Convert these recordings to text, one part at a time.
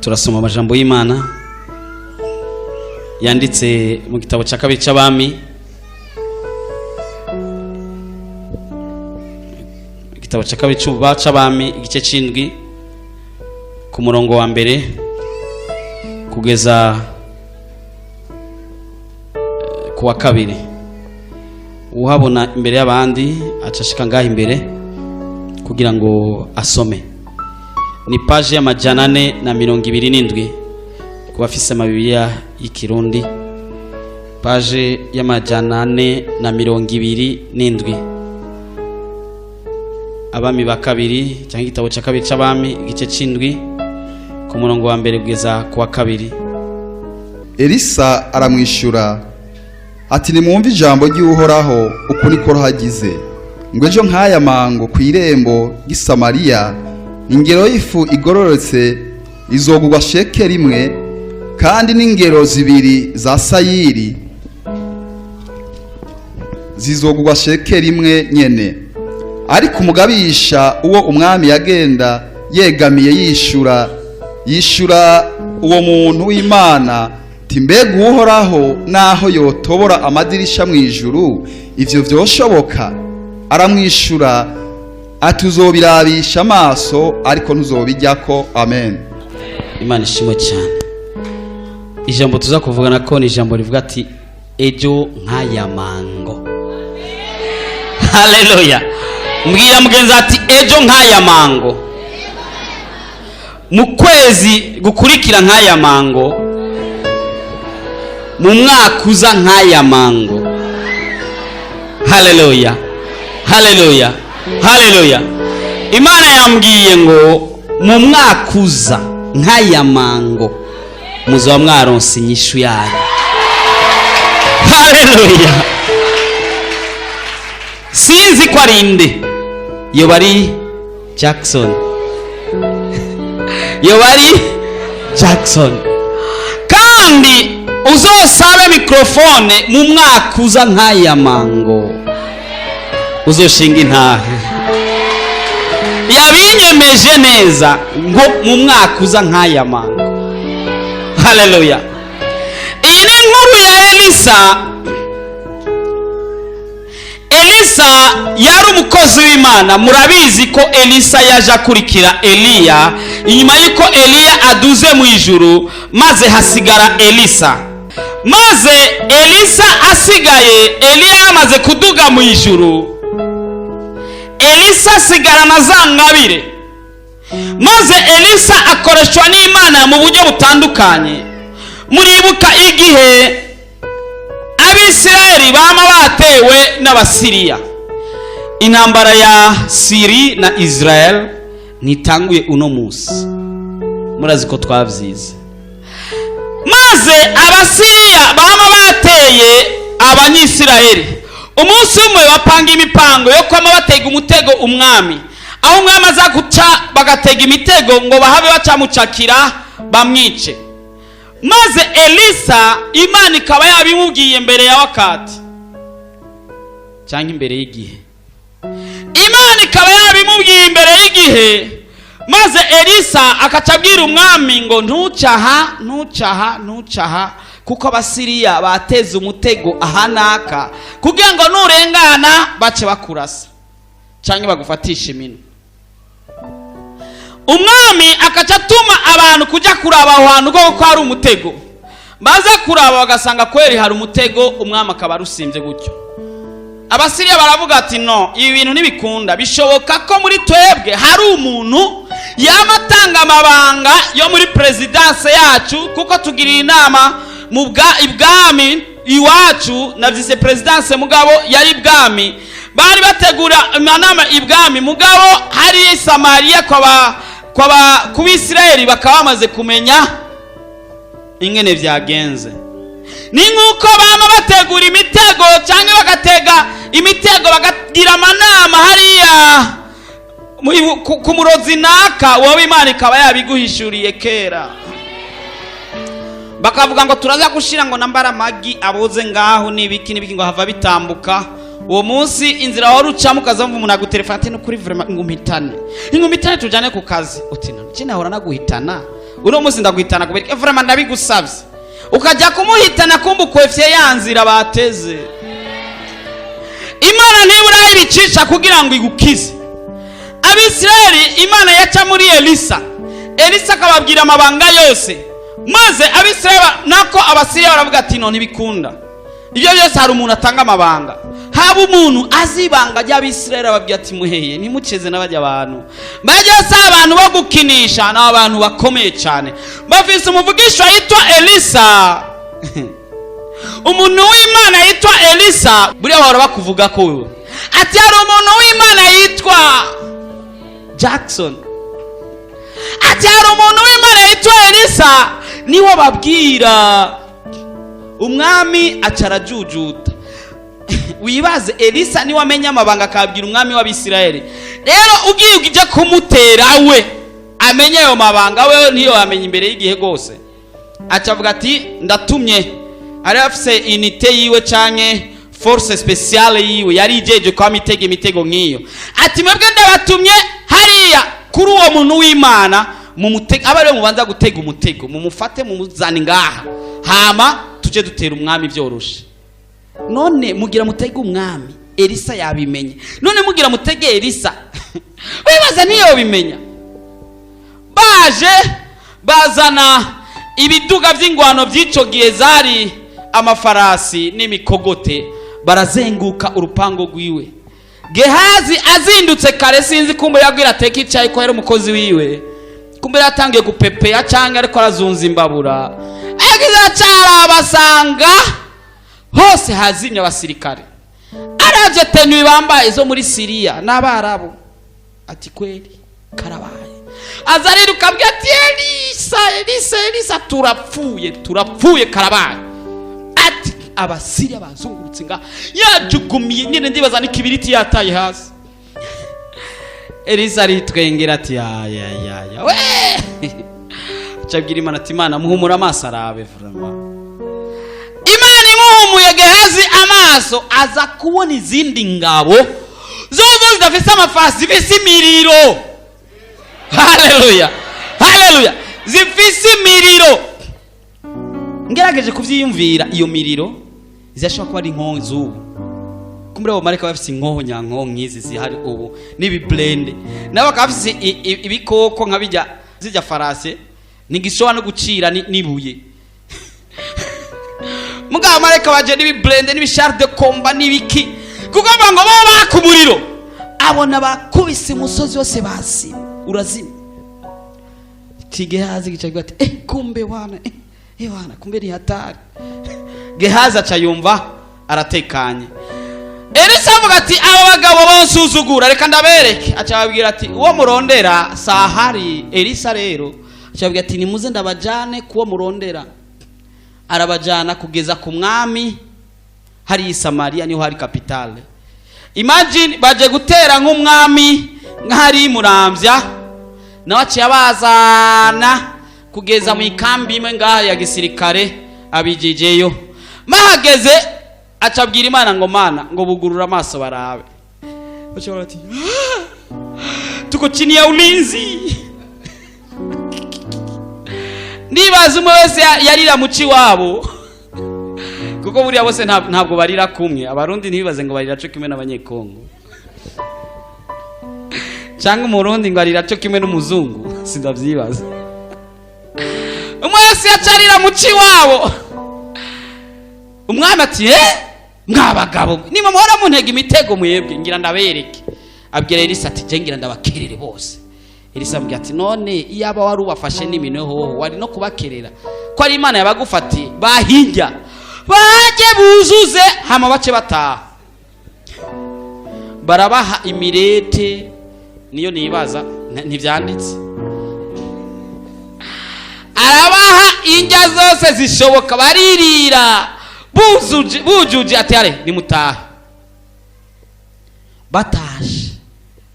Turasoma amajambo y'Imana yanditse mu gitabo cya kabiri cy'Abami, igitabo cya kabiri cy'Abami, igice c'indwi, ku murongo wa mbere kugeza ku wa kabiri. Uhabona imbere y'abandi acashika ngaho imbere kugira ngo asome. Ni paje ya 427 ku bafise amabibiliya y'ikirundi, paje ya 427, Abami ba kabiri cyangwa igitabo cya kabiri c'Abami, igice c'indwi, ku murongo wa mbere kugeza ku wa kabiri. Elisa aramwishyura ati: "Nimwumve ijambo ry'Uhoraho. Uku niko hagize ngo ejo nk'aya mango ku irembo ry'i Samariya ingero y'ifu igororotse izogurwa shekeli 1, kandi n'ingero 2 za sayiri zizogurwa shekeli 1 nyene." Ariko umugabisha uwo umwami yagenda yegamiye yishura uwo muntu w'Imana ati: "Mbega Uhoraho naho yotobora amadirisha mu ijuru, ivyo vyoshoboka?" Aramwishura ati: "Uzobirabisha amaso, ariko ntuzobijyako." Amen. Imana ishimwe cyane. Ijambo tuza kuvugana ko ni ijambo rivuga ati: "Ejo nk'aya mango." Haleluya! Mbwira mugenzi ati: "Ejo nk'aya mango, mu kwezi gukurikira nk'aya mango, mu mwaka uza nk'aya mango." Haleluya, haleluya, haleluya! Imana yambwiye ngo mu mwaka uza nk'aya mango muzaba mwaronse inyishu yayo. Haleluya! Sinzi ko ari inde, yoba ari Jackson, yoba ari Jackson. Kandi uzosabe mikrofone mu mwaka uza nk'aya mango, uzoshinga intahe. Yabinyemeje neza ngo mu mwaka uza nk'aya mango. Haleluya! Iyi ni inkuru ya Elisa. Elisa yari umukozi w'Imana. Murabizi ko Elisa yaje akurikira Eliya inyuma y'uko Eliya aduze mu ijuru, maze hasigara Elisa. Maze Elisa asigaye, Eliya yamaze kuduga mu ijuru, Elisa asigara na za ngabire. Maze Elisa akoreshwa n'Imana mu buryo butandukanye. Muribuka igihe Abisirayeli bama batewe n'Abasiriya. Intambara ya Siri na Israel ntitanguye uno munsi, murazi ko twabyize. Maze Abasiriya bama bateye Abanyisirayeli. Umunsi umwe bapanga imipango yo kwama batega umutego umwami, aho umwami aza guca bagatega imitego ngo bahabe bacamucakira bamwice. Maze Elisa, Imana ikaba yabimubwiye mbere ya wakati cyangwa imbere y'igihe, Imana ikaba yabimubwiye imbere y'igihe. Maze Elisa akaca abwira umwami ngo: "Ntucaha, ntucaha, ntucaha, kuko Abasiriya bateze umutego aha n'aka, kugira ngo nurengana bace bakurasa cyangwa bagufatishe iminwe." Umwami akaca atuma abantu kujya kuraba aho hantu koko ko hari umutego. Baza kuraba bagasanga kweri hari umutego. Umwami akaba arusimbye gutyo. Abasiriya baravuga ati: "No, ibi bintu ntibikunda. Bishoboka ko muri twebwe hari umuntu yaba atanga amabanga yo muri perezidanse yacu, kuko tugirira inama mu ibwami iwacu." Nabyise perezidanse, mugabo yari ibwami. Bari bategura amanama ibwami, mugabo hari Samariya kwa ku Bisirayeli bakaba bamaze kumenya ingene byagenze. Ni nk'uko bama bategura imitego cyangwa bagatega imitego, bakagira amanama hariya ku murozi naka. Wowe Imana ikaba yabiguhishuriye kera, bakavuga ngo turaza gushira ngo nambara amagi aboze ngaho n'ibiki n'ibiki, ngo hava bitambuka. Uwo munsi inzira wari ucamo ukazamva umuntu agutelefona ati nukuri vraiment ngumpitane, ngumpitane tujane ku kazi. Uti none je nahora naguhitana, uno munsi ndaguhitana kubera iki? Vraiment ndabigusavye. Ukajya kumuhitana, kumva ukwefye ya nzira bateze. Imana ntibura ibicisha kugira ngo igukize. Abisirayeli Imana yaca muri Elisa, Elisa akababwira amabanga yose, maze Abisirayeli nako Abasiriya baravuga ati none ntibikunda ibyo byose. Hari umuntu atanga amabanga, haba umuntu azi ibanga ry'Abisirayeli, ababwira ati muheye ntimuceze n'abajya abantu bajya, si abantu bo gukinisha, ni abantu bakomeye cyane, bafise umuvugisha yitwa Elisa, umuntu w'Imana yitwa Elisa. Buriya bahora bakuvuga ko wewe ati hari umuntu w'Imana yitwa Jackson, ati hari umuntu w'Imana yitwa Elisa, niwo babwira. Umwami aca arajujuta. Wibaze, Elisa niwe amenya amabanga akabwira umwami w'Abisirayeli. Rero ugiye ujya kumutera we amenye ayo mabanga, we niyo yamenya imbere y'igihe rwose. Aca avuga ati ndatumye. Ari afise unité yiwe canke force spéciale yiwe yari ijeje kwa mitego, imitego nk'iyo. Ati mwebwe ndabatumye hariya kuri uwo muntu w'Imana, mu mutego aba ariwe mubanza gutega umutego, mumufate mumuzane ngaha, hama tuje dutera umwami byoroshe. None mugira mutege umwami, Elisa yabimenye. None mugira mutege Elisa, wibaza niyo bimenya? Baje bazana ibiduga by'ingwano by'icyo gihe, zari amafarasi n'imikogote, barazenguka urupango rwiwe. Gehazi azindutse kare, sinzi, kumbe yabwira ateka icyayi ko yari umukozi wiwe, kumbe yatangiye gupepeya cyangwa ariko arazunza imbabura, agize acarabasanga hose hazimye abasirikare. Arabye tenue bambaye zo muri Siriya n'Abarabu, ati kweli karabaye. Aza ariruka abwira ati Elisa, Elisa, Elisa, turapfuye, turapfuye, karabaye. Ati Abasiriya bazungurutse nga. Yajugumiye nyine, ndibaza n'ikibiriti yataye hasi. Elisa aritwengera ati ya ya ya ya we. Acabwira Imana ati Imana muhumura amaso arabe. Vraiment Imana imuhumuye Gehazi amaso, aza kubona izindi ngabo zozo zidafise amafarasi, zifise imiriro. Haleluya, haleluya! Zifise imiriro. Ngerageje kuvyiyumvira, iyo miriro zirashobora kuba ari inkongi z'ubu. Kumbure abo mareka bafise inkoho nyankoho nk'izi zihari ubu n'ibiblindés, nabo bakaba bafise ibikoko nka bijya zijya farase ntigishobora no gucira n'ibuye. Mugabo mareka baje n'ibiblindés n'ibichars de combat n'ibiki, kuko bavuga ngo bo baka umuriro. Abona bakubise umusozi wose bazima, urazima. Gehazi gica ati eh, kumbe wana, eh, eh wana, kumbe ni hatari. Gehazi aca yumva aratekanye. Elisa avuga ati aba bagabo bonsuzugura, reka ndabereke. Aca ababwira ati uwo murondera sahari. Elisa rero aca ababwira ati nimuze ndabajane kuwo murondera. Arabajana kugeza ku mwami hari i Samariya, niho hari capitale. Imagine baje gutera nk'umwami nk'ahari Muramvya, nawe aciye abazana kugeza mu ikambi imwe ngaha ya gisirikare, abijijeyo. Mahageze aca abwira Imana ngo Mana, ngo bugurura amaso barabe. Baca bati "Ah, tuko chini ya ulinzi." Ndibaza umwe wese yarira muci wabo, kuko buriya bose ntabwo barira kumwe. Abarundi ntibibaze ngo barira co kimwe n'Abanyekongo, cyangwa Umurundi ngo arira co kimwe n'umuzungu, sindavyibaza. Umwe wese yacarira muci wabo. Umwami ati eh, mwabagabo nimwe muhora muntega imitego mwebwe, ngira ndabereke. Abwira Elisa ati je ngira ndabakerere bose. Elisa amubwira ati none iyaba wari ubafashe n'iminwe hoho wari no kubakerera? Ko ari Imana yabagufatiye, bahijya bajye buzuze hama bace bataha. Barabaha imirete, niyo nibaza ntivyanditse. Arabaha indya zose zishoboka, baririra buzuje bujuje. Ati are nimutahe. Batashe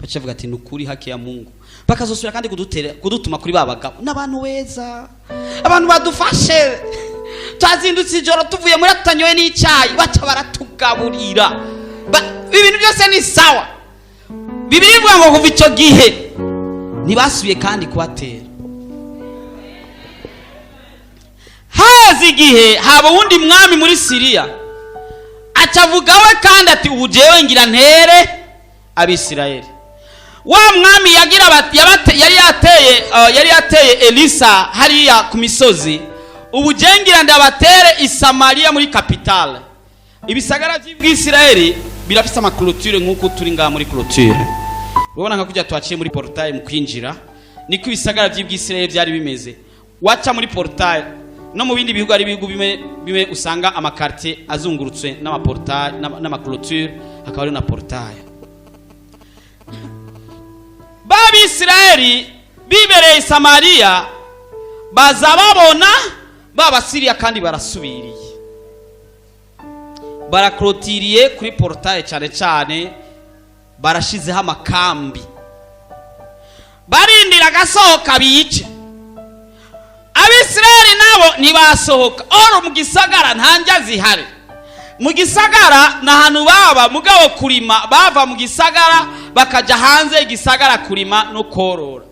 baca bavuga ati nukuri haki ya Mungu, bakazosubira kandi kudutera kudutuma kuri ba bagabo n'abantu beza, abantu badufashe. Twazindutse ijoro tuvuye muri tutanyoye n'icyayi, baca baratugaburira. Ibintu byose ni sawa. Bibiliya ivuga ngo kuva icyo gihe ntibasubiye kandi kubatera. Haza igihe haba uwundi mwami muri Siriya, acavuga we kandi ati ubu jewe ngira ntere Abisirayeli. Wa mwami yagira bati, yari yateye Elisa hariya ku misozi, ubu jewe ngira ndabatere i Samariya muri capitale. Ibisagara by'Isirayeli birafise ama clôture nk'uko turi ngaha muri clôture. Urabona nka kujya twaciye muri portail mu kwinjira, niko ibisagara by'Isirayeli byari bimeze. Waca muri portail, no mu bindi bihugu ari ibihugu bimwe bimwe usanga ama quartier azungurutswe n'ama portail n'ama clôture, hakaba hari na portail. B'Abisirayeli bibereye i Samariya baza babona b'Abasiriya kandi barasubiriye, baraklotiriye kuri portail, cyane cyane barashizeho amakambi, barindira agasohoka bice. Abisirayeli nabo ntibasohoka. Oro mu gisagara nta ndya zihari. Mu gisagara ni ahantu baba, mugabo kurima bava mu gisagara bakaja hanze igisagara kurima no korora.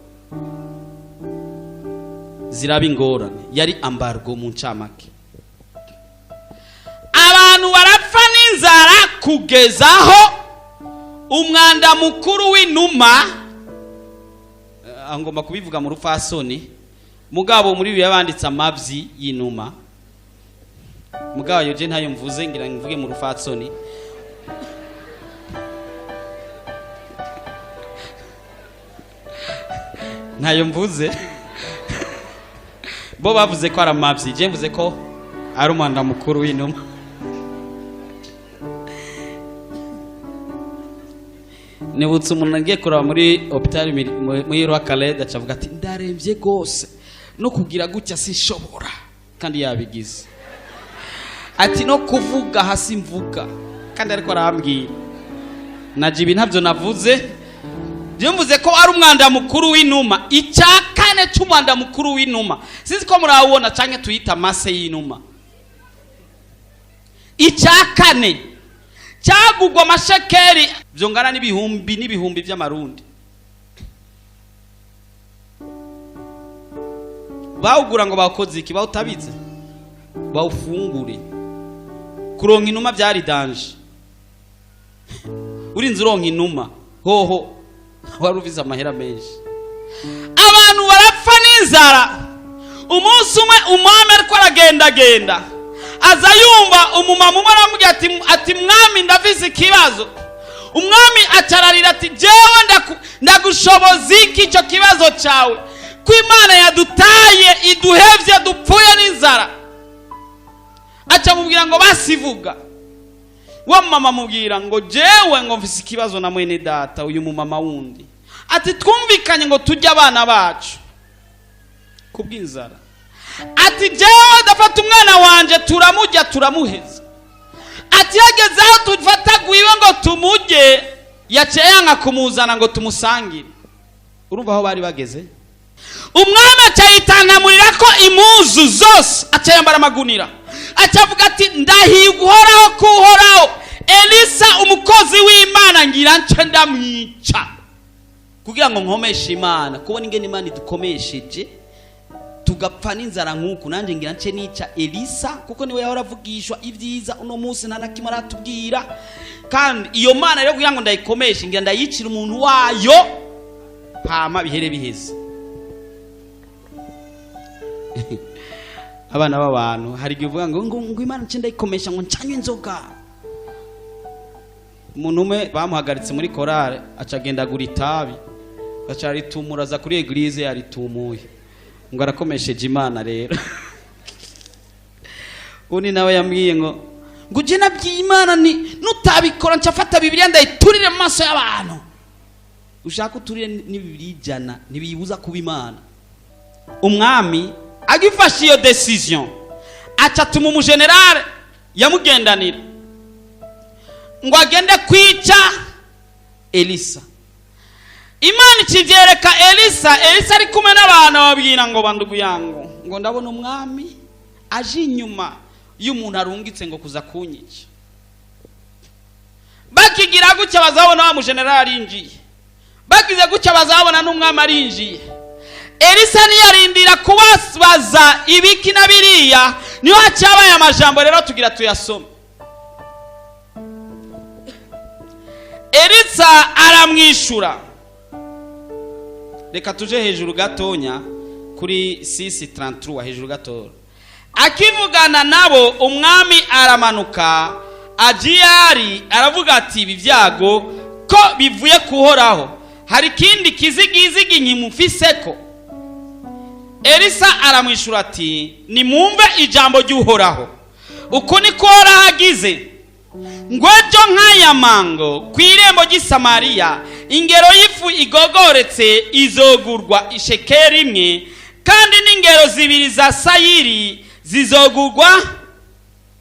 Ziraba ingorane, yari embargo mu ncamake. Abantu barapfa n'inzara kugezaho umwanda mukuru w'inuma, ngomba kubivuga mu rupfasoni, mugabo muri bibiliya banditse amavyi y'inuma, mugabo ayo je ntayo mvuze, ngira mvuge mu rupfasoni. Ntayo mvuze, bo bavuze ko ari amavyi, je mvuze ko ari umwanda mukuru w'inuma. Nibutse umuntu agiye kuraba muri hôpital muri Roi Khaled, acavuga ati ndaremvye gose no kugira gutya sinshobora, kandi yabigize. Ati no kuvuga hasi mvuga, kandi ariko arambwira naje ibi ntabyo navuze. Je mvuze ko ari umwanda mukuru w'inuma, icya kane cy'umwanda mukuru w'inuma, sinzi ko murawubona canke tuyita mase y'inuma. Icya kane cyagugwa amashekeri byongana n'ibihumbi n'ibihumbi by'amarundi. Bawugura ngo bakoze iki? Bawutabize, bawufungure. Kuronka inuma byari danger. Urinze uronka inuma hoho wari uvize amahera menshi. Abantu barapfa n'inzara. Umunsi umwe umwami ariko aragendagenda, aza yumva umumama umwe aramubwira ati mwami ndafise ikibazo. Umwami acararira ati jewe ndagushoboza iki icyo kibazo cyawe, ko Imana yadutaye iduhevye dupfuye n'inzara. Aca mubwira ngo basivuga. Wa mama amubwira ngo jewe ngo mfise ikibazo na mwene data uyu mumama wundi, ati twumvikanye ngo tujye abana bacu kubw'inzara, ati jewe ndafata umwana wanje turamujya turamuheza, ati yageze aho tufata gwiwe ngo tumujye yaciye yanga kumuzana ngo tumusangire. Urumva aho bari bageze? Umwami acayitangamurira ko impuzu zose, acayambara amagunira, acavuga ati ndahiye uhoraho ko uhoraho Elisa umukozi w'Imana ngira nce ndamwica kugira ngo nkomeshe Imana. Kubona ingene Imana idukomesheje tugapfa n'inzara nk'uku, nanjye ngira nce nica Elisa, kuko niwe yahora avugishwa ibyiza, uno munsi nta na kimwe aratubwira. Kandi iyo Mana rero kugira ngo ndayikomeshe ngira ndayicira umuntu wayo hama bihere biheze. Abana b'abantu hari igihe uvuga ngo ngo Imana nce ndayikomesha ngo ncanywe inzoga. Umuntu umwe bamuhagaritse muri korale aca agenda agura itabi, aca aritumura aza kuri eglise yaritumuye ngo arakomesheje Imana. Rero undi nawe yambwiye ngo uje nabwiye Imana ni nutabikora nca fata Bibiliya ndayiturire mu maso y'abantu. Ushaka uturire ni Bibiliya ijana ntibiyibuza kuba Imana. Umwami agifashe iyo decision aca atuma umugenerale yamugendanira ngo agende kwica Elisa. Imana ikibyereka Elisa. Elisa ari kumwe n'abantu ababwira ngo bandugu yangu ngo ndabona umwami aje inyuma y'umuntu arungitse ngo kuza kunyica. Bakigira gutya bazabona wa mujenerali arinjiye, bagize gutya bazabona n'umwami arinjiye. Elisa ntiyarindira kubabaza ibiki na biriya, niho hacabaye amajambo. Rero tugira tuyasome. Elisa aramwishura. Reka tuje hejuru gatonya kuri 6:33, hejuru gatoya. Akivugana nabo umwami aramanuka ajiyari, aravuga ati ibi byago ko bivuye kuhoraho, hari ikindi kizigizigi nkimufiseko? Elisa aramwishura ati nimwumve ijambo ry'Uhoraho, uku niko Uhoraho agize ngo ejo nk'aya mango ku irembo ry'i Samariya ingero y'ifu igogoretse izogurwa ishekeri imwe, kandi n'ingero zibiri za sayiri zizogurwa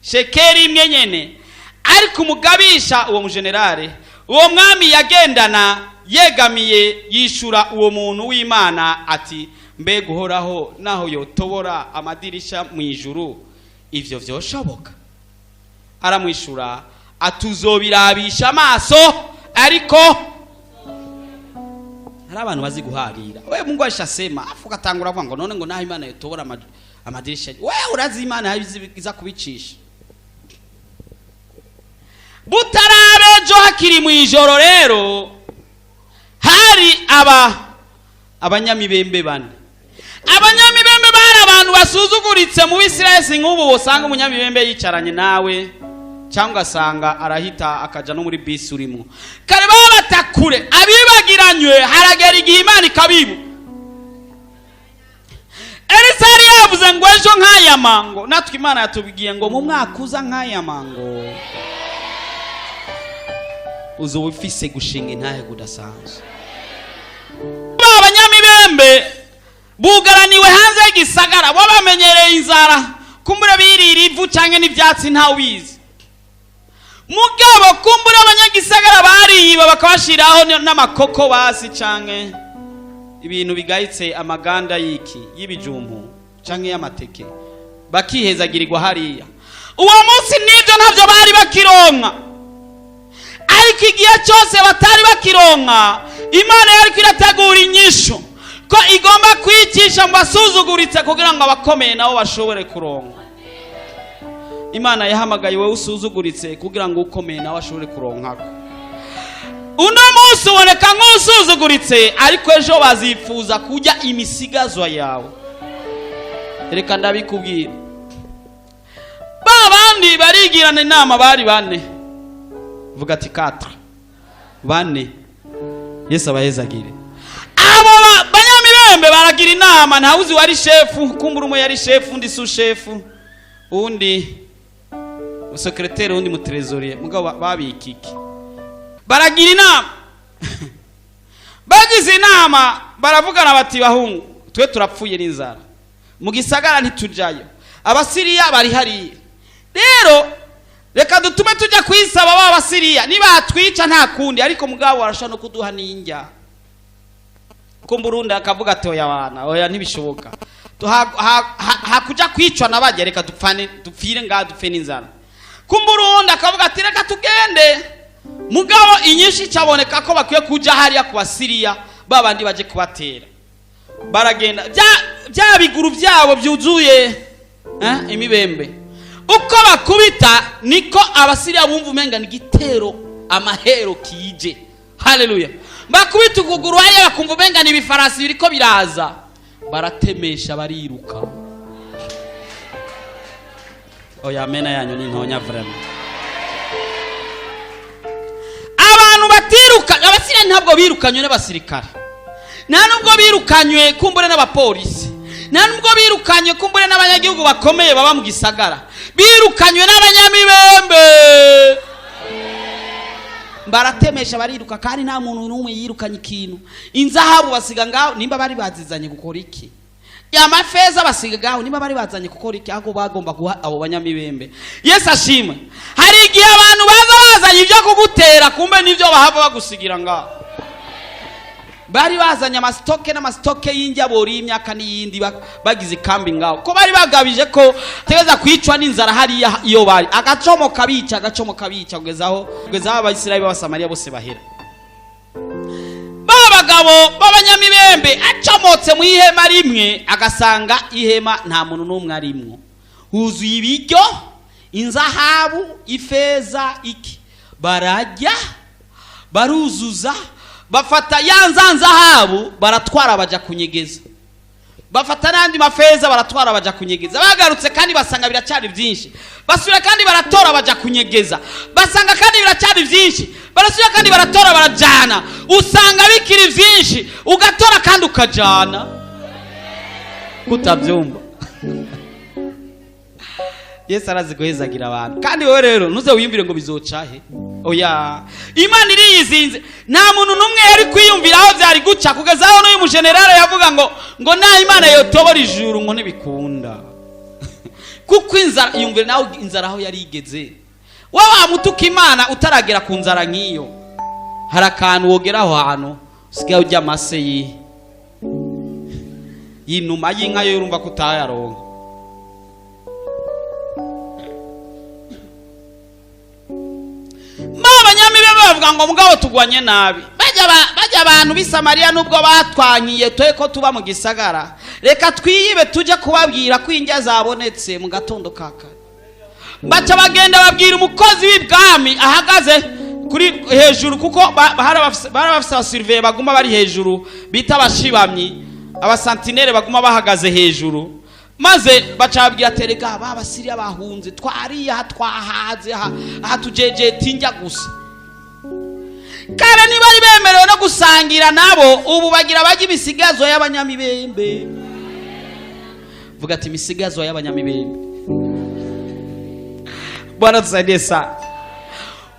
shekeri imwe nyene. Ariko umugabisha uwo mujenerale uwo mwami yagendana yegamiye yishura uwo muntu w'Imana ati mbega Uhoraho naho yotobora amadirisha mu ijuru ivyo vyoshoboka? Aramwishura atuzobirabisha amaso. Ariko hari abantu bazi guharira. We Mungu alishasema, afu ugatangura avuga ngo none ngo naho Imana yotobora amadirisha, we urazi Imana iza kubicisha. Butarabejo hakiri mu ijoro rero hari abanyamibembe bane. Abanyamibembe bari abantu basuzuguritse mu Bisirayeli. Nk'ubu usanga umunyamibembe yicaranye nawe cyangwa asanga arahita akaja no muri bisi urimo. Kare baba batakure abibagiranywe, haragera igihe Imana ikabibu. Elisa yari yavuze ngo ejo nk'aya mango, natwe Imana yatubwiye ngo mu mwaka uza nk'aya mango uzoba ufise gushinga intahe kudasanzwe. Abanyamibembe bugaraniwe hanze y'igisagara, bo bamenyereye inzara, kumbura birira ivu canke n'ivyatsi ntawubizi. Mugabo kumbura abanyagisagara bariyiba bakabashiraho n'amakoko basi canke ibintu bigayitse, amaganda y'iki y'ibijumbu canke y'amateke, bakihezagirirwa hariya. Uwo munsi n'ivyo ntavyo bari bakironka, ariko igihe cyose batari bakironka Imana yariko irategura inyishu ko igomba kwicisha mu basuzuguritse kugira ngo abakomeye nabo bashobore kuronka. Imana yahamagaye wowe usuzuguritse kugira ngo ukomeye nawe ashobore kuronkako. Uno munsi uboneka nk'usuzuguritse, ariko ejo bazifuza kurya imisigazwa yawe. Reka ndabikubwira, ba bandi barigirana inama, bari bane, vuga ati 4 bane. Yesu abahezagire. Abo banyamibembe baragira inama, ntawuzi wari shefu, kumbura umwe yari shefu, undi su shefu, undi sekreteri, undi mutrezorier, mugabo babikiki. Baragira inama. Bagize inama baravugana bati bahungu, twe turapfuye n'inzara, mu gisagara ntitujayo, abasiriya bari hariya, rero reka dutume tujya kwisaba ba basiriya, nibatwica nta kundi, ariko mugabo barashobora no kuduha n'injya. Kumburundi akavuga ati oya wana, oya ntibishoboka, hakuja kwicwa nabajya, reka dupfane, dupfire ngaha, dupfe n'inzara. Kumburundi akavuga ati reka tugende. Mugabo inyinshi caboneka ko bakwiye kuja hariya ku basiriya babandi baje kubatera. Baragenda bya biguru byabo byuzuye imibembe, uko bakubita niko abasiriya bumva umenga ni igitero amahero kije. Haleluya. Bakubita ukuguru hariya bakumva umenga ni ibifarasi biriko biraza, baratemesha bariruka. Oya amena yanyu ni ntonya vraiment. Abantu batiruka, abasiriya ntabwo birukanywe n'abasirikare, nta nubwo birukanywe kumbure n'abapolisi, nta nubwo birukanywe kumbure n'abanyagihugu bakomeye baba mu gisagara, birukanywe n'abanyamibembe. Baratemesha bariruka, kandi nta muntu n'umwe yirukanye ikintu. Inzahabu basiga ngaho, nimba bari bazizanye gukora iki? Amafeza basiga ngaho, nimba bari bazanye gukora iki? Ahubwo bagomba guha abo banyamibembe. Yesu ashimwe. Hari igihe abantu baza bazanye ibyo kugutera, kumbe nibyo bahava bagusigira ngaho. Bari bazanye amastock n'amastock y'indyabori y'imyaka n'iyindi, bagize ikambi ngaho, ko bari bagabije ko tegeza kwicwa n'inzara hariya iyo bari. Agacomo kabica, agacomo kabica, kugeza aho Abayisiraheli b'Abasamariya bose bahera. Ba bagabo b'abanyamibembe acomotse mu ihema rimwe, agasanga ihema nta muntu n'umwe arimwo, huzuye ibiryo, inzahabu, ifeza, iki. Barajya, baruzuza, bafata ya nzahabu baratwara, baja kunyegeza, bafata n'andi mafeza baratwara, baja kunyegeza. Bagarutse kandi basanga biracyari byinshi, basubira kandi baratora, baja kunyegeza, basanga kandi biracyari byinshi, barasubira kandi baratora, barajana. Usanga bikiri byinshi, ugatora kandi ukajana. Kutabyumva, Yesu arazi guhezagira abantu. Kandi wowe rero ntuze wiyumvire ngo bizocahe. Oya, Imana iriyizinze. Nta muntu n'umwe yari kwiyumvira aho byari guca, kugeza aho n'uyu mujenerale yavuga ngo nta Imana yotobora ijuru, ngo ntibikunda, kuko inzara, yumvire nawe inzara aho yari igeze. Wowe wamutuka Imana utaragera ku nzara nk'iyo. Hari akantu wogera aho hantu usigaye urya amase y'inuma, y'inka yo urumva ko utayaronka. Ma abanyamibe bavuga ngo mugabo tugwanye nabi, bajya abantu b'i Samariya nubwo batwanyiye twe ko tuba mu gisagara, reka twiyibe tujye kubabwira ko indya zabonetse mu gatondo ka kare. Baca bagenda babwira umukozi w'ibwami ahagaze kuri hejuru, kuko bari bafise abasurveillants baguma bari hejuru bita abashibamyi, abasantinere baguma bahagaze hejuru. Maze baca babwira ati rega ba Basiriya bahunze, twariye aha, twahaze aha, aha tujejeta indya gusa. Kare ntibari bemerewe no gusangira nabo, ubu bagira bajya imisigazwa y'abanyamibembe. Vuga ati imisigazwa y'abanyamibembe. Bwana tusaidie sana.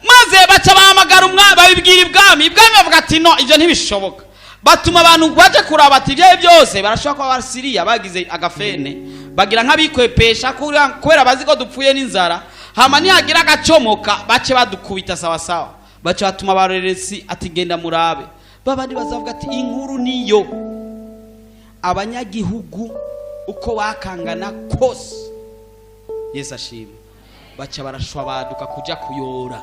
Maze baca bahamagara umwami, babibwira ibwami. Ibwami bavuga ati no, ibyo ntibishoboka. Batuma abantu baje kuraba ati ibyo byose barashobora kuba Abasiriya bagize agafene, bagira nk'abikwepesha kubera bazi ko dupfuye n'inzara, hama nihagira agacomoka bace badukubita sawasawa. Baca batuma abareresi ati genda murabe. Babandi bazavuga ati inkuru niyo, abanyagihugu uko bakangana kose, Yesu ashimwe, baca barashwa baduka kuja kuyora.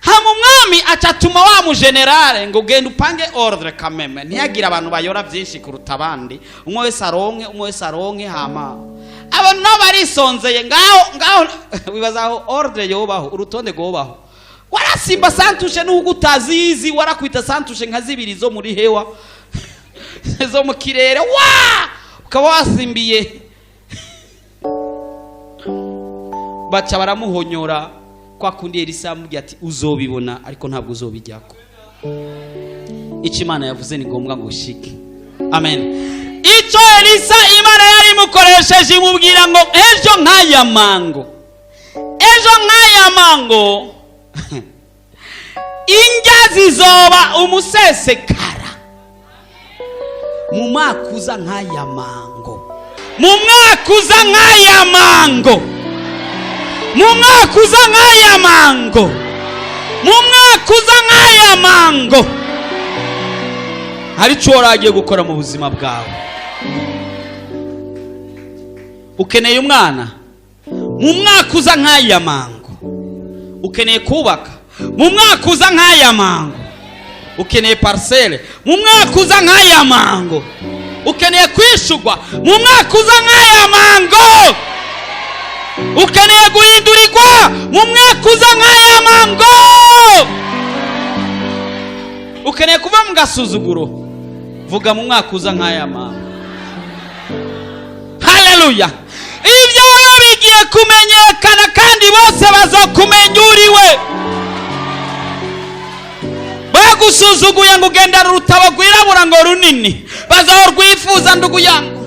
Hama umwami acatuma wa mujenerale ngo genda upange ordre kameme, ntiyagira abantu bayora byinshi kuruta abandi, umwe wese aronke, umwe wese aronke. Hama abantu nabo barisonzeye ngaho ngaho. Wibaza aho ordre yobaho, urutonde rwobaho? Warasimba santushe n'ubwo utazizi, warakwita santushe nka zibiri zo muri hewa, zo mu kirere, wa ukaba wasimbiye. Baca baramuhonyora kwa kundi Elisa yamubwiye ati uzobibona ariko ntabwo uzobijyako. Icyo Imana yavuze ni ngombwa ngo ushike. Amen. Icyo Elisa Imana yari imukoresheje imubwira ngo ejo nk'aya mango, ejo nk'aya mango indya zizoba umusesekara. Mu mwaka uza nk'aya mango, mu mwaka uza nk'aya mango, mu mwaka uza nk'aya mango, mu mwaka uza nk'aya mango, hari icyo wari gukora mu buzima bwawe. Ukeneye umwana, mu mwaka uza nk'aya mango. Ukeneye kubaka, mu mwaka uza nk'aya mango. Ukeneye parcelle, mu mwaka uza nk'aya mango. Ukeneye kwishurwa, mu mwaka uza nk'aya mango. Ukeneye guhindurirwa, mu mwaka uza nk'aya mango. Ukeneye kuva mu gasuzuguro, vuga mu mwaka uza nk'aya mango. Haleluya! Ibyawe bigiye kumenyekana kandi bose bazokumenya uriwe. Bagusuzuguye ngo ugendana urutabo rwirabura ngo runini, bazorwifuza ndugu yangu.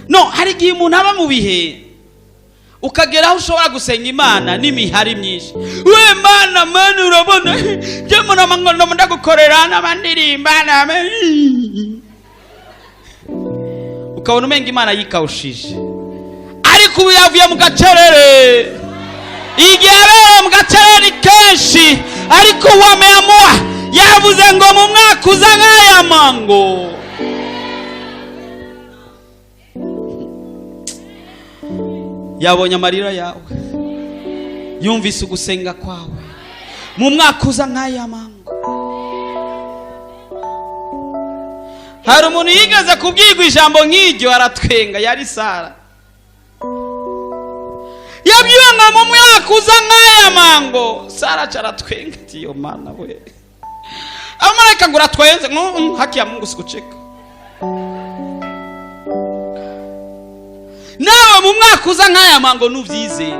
No hari igihe umuntu aba mu bihe ukagera aho ushobora gusenga Imana n'imihari myinshi. We Mana, Mana, urabona njye mbona ndagukorera n'abandirimba, ukabona umenga Imana yikawushije, ariko ubu yavuye mu gacerere. Igihe abereye mu gacereri kenshi, ariko uwameamua yavuze ngo mu mwaka uza nk'aya mango. Yabonye amarira yawe, yumvise ugusenga kwawe. Mu mwaka uza nk'aya mango. Hari umuntu yigeze kubwirwa ijambo nk'iryo aratwenga, yari Sara. Yabwiwe ngo mu mwaka uza nk'aya mango, Sara aca aratwenga ati yo mana we. Abamarayika ngo uratwenze, ngo haki ya Mungu sikucheka. Nawe mu mwaka uza nk'aya mango nuvyizeye,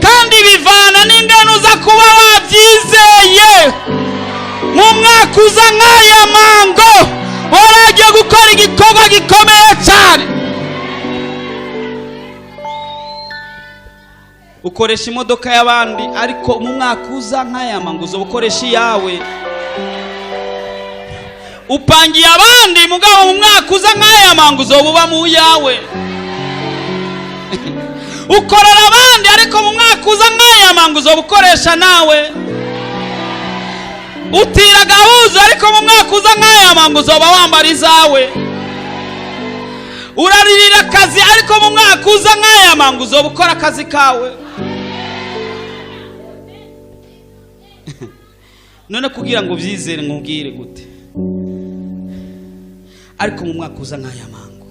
kandi bivana n'ingano uza kuba wabyizeye. Mu mwaka uza nk'aya mango waragiye gukora igikorwa gikomeye cyane. Ukoresha imodoka y'abandi, ariko mu mwaka uza nk'aya mango uzobukoresha iyawe. Upangiye abandi, mugabo mu mwaka uza nk'aya mango uzobuba mu yawe. Ukorera abandi, ariko mu mwaka uza nk'aya mango uzobukoresha nawe. Utira gahuza, ariko mu mwaka uza nk'aya mango uzoba wambara izawe. Uraririra akazi, ariko mu mwaka uza nk'aya mango uzoba ukora akazi kawe. None kugira ngo ubyizere nkubwire gute? Ariko mu mwaka uza nk'aya mango,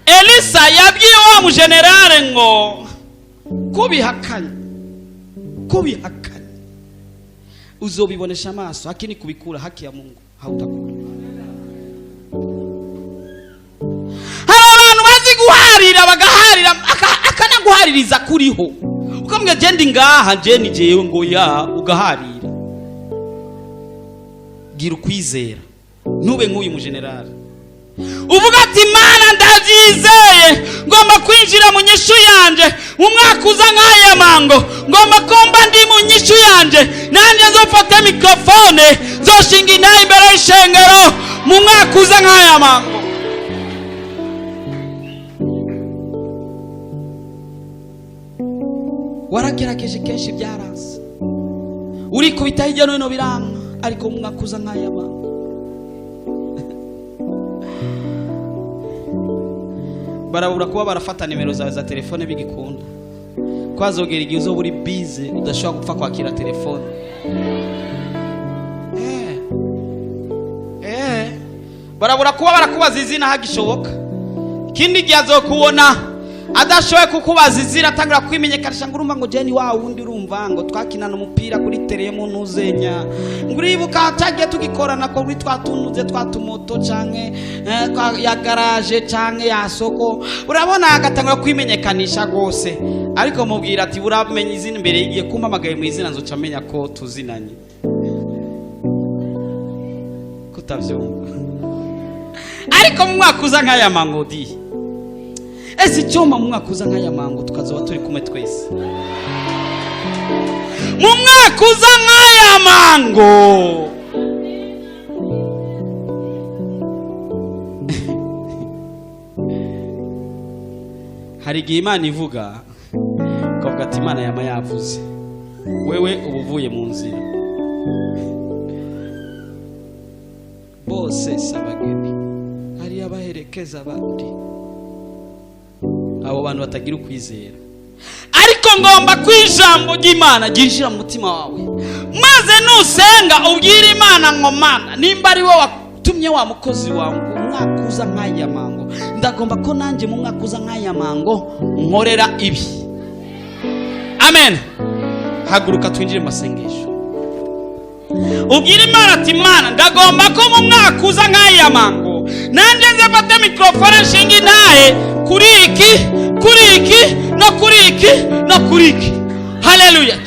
Elisa yabwiye wa mujenerale ngo kubihakanye, kubihakanye uzobibonesha amaso, hakini kubikura haki ya Mungu hautakula. Hari abantu bazi guharira, bagaharira akanaguhaririza kuriho, ukamubwira je ndi ngaha, je ni jewe, ngo ya ugaharira. Gira ukwizera, ntube nk'uyu mujenerali uvuga ati Mana ndabyizeye, ngomba kwinjira mu nyishu yanje mu mwaka uza nk'aya mango, ngomba kumba ndi mu nyishu yanje, nanjye nzofate mikrofone nzoshinga intahe imbere y'ishengero mu mwaka uza nk'aya mango. Waragerageje kenshi byaranze, urikubita hirya no hino biranga, ariko mu mwaka uza nk'aya mango. Barabura kuba barafata nimero zawe za telefone bigikunda, kwazogera igihe uzoba uri busy udashobora gupfa kwakira telefone. Barabura kuba barakubaza izina hagishoboka. Ikindi gihe azokubona adashoboye kukubaza izina, atangira kwimenyekanisha ngo urumva ngo je ni wa wundi, urumva ngo twakinana umupira kuri tere mu ntuzenya, ngo uribuka cyagiye tugikorana ko kuri twatunuze twatumoto canke ya garage canke ya soko, urabona agatangura kwimenyekanisha gose. Ariko mubwira ati uramenye izina imbere y'igihe, kumpamagaye mu izina nzoca menya ko tuzinanye. Kutavyumva. Ariko mu mwaka uza nk'aya mango di, ese icyuma mu mwaka uza nk'aya mango tukazoba turi kumwe twese. Mu mwaka uza nk'aya mango hari igihe Imana ivuga ukavuga ati Imana yama yavuze, wewe uba uvuye mu nzira. Bose sabageni hari abaherekeza abandi, abo bantu batagira ukwizera. Ariko ngomba kwijambo ry'Imana ryinjira mu mutima wawe, maze nusenga ubwire Imana ngo Mana, nimba ari wowe watumye wa mukozi wawe umwaka uza nk'aya mango, ndagomba ko nanjye mu mwaka uza nk'aya mango nkorera ibi. Amen. Haguruka twinjire mu masengesho. Ubwire Imana ati Mana, ndagomba ko mu mwaka uza nk'aya mango nanjye nze mfate mikrofone nshinga intahe kuri iki, kuri iki, no kuri iki, no kuri iki. Haleluya.